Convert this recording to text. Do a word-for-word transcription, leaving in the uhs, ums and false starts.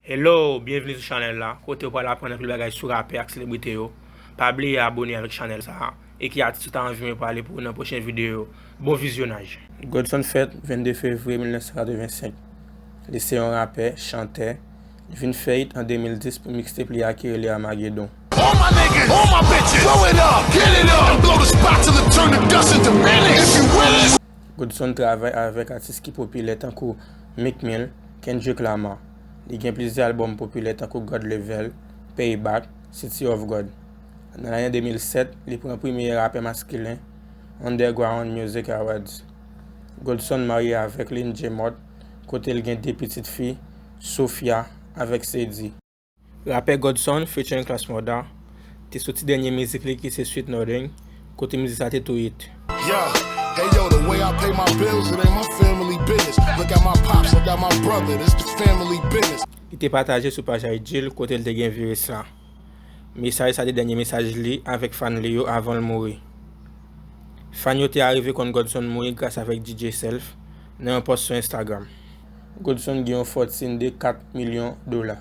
Hello, byenveni sou chanèl la, kote w pral aprann anpil bagay sou rapè ak selebrite yo. Pa bliye abone avèk chanèl sa a, e ki atis ou ta anvi mwen pale pou ou nan pwochen videyo. Bon vizyonaj! Godson fèt vennde fevriye mil nèf san katrevensenk. Li se yon rapè, chantè. Li vin fè hit an de mil dis pou mixtape li a ki rele Armageddon. All my niggas, all my bitches, throw it up, get it up, and blow the spot till it turn the dust into minutes. If you with it. Godson travay avèk atis ki popilè tankou Meek Mill, Kendrick Lamar. Li gen plizyè albòm popilè tankou God Level, Payback, City of God. Nan lane de mil sèt, li pran premye rapè maskilen Underground Music Awards. Godson marye avèk Lynn J Mott, kote l gen de pitit fi, Sophia avèk Sadie. Rapè Godson featuring Klass Mourda te soti dènye mizik li ki se Sweet Nothing, kote mizik sa te tou hit. Yeah. Hey yo, the way I pay my bills, it ain't my family business. Look at my pops, look at my brother, this the family business. Li te pataje sou paj I G l kote l te gen viris la. Mesaj sa te dènye mesaj li avèk fan li yo avan l mouri. Fan yo te arive konn Godson mouri gras avèk D J Self nan yon pòs sou Instagram. Godson gen yon fòtin de kat milyon dola.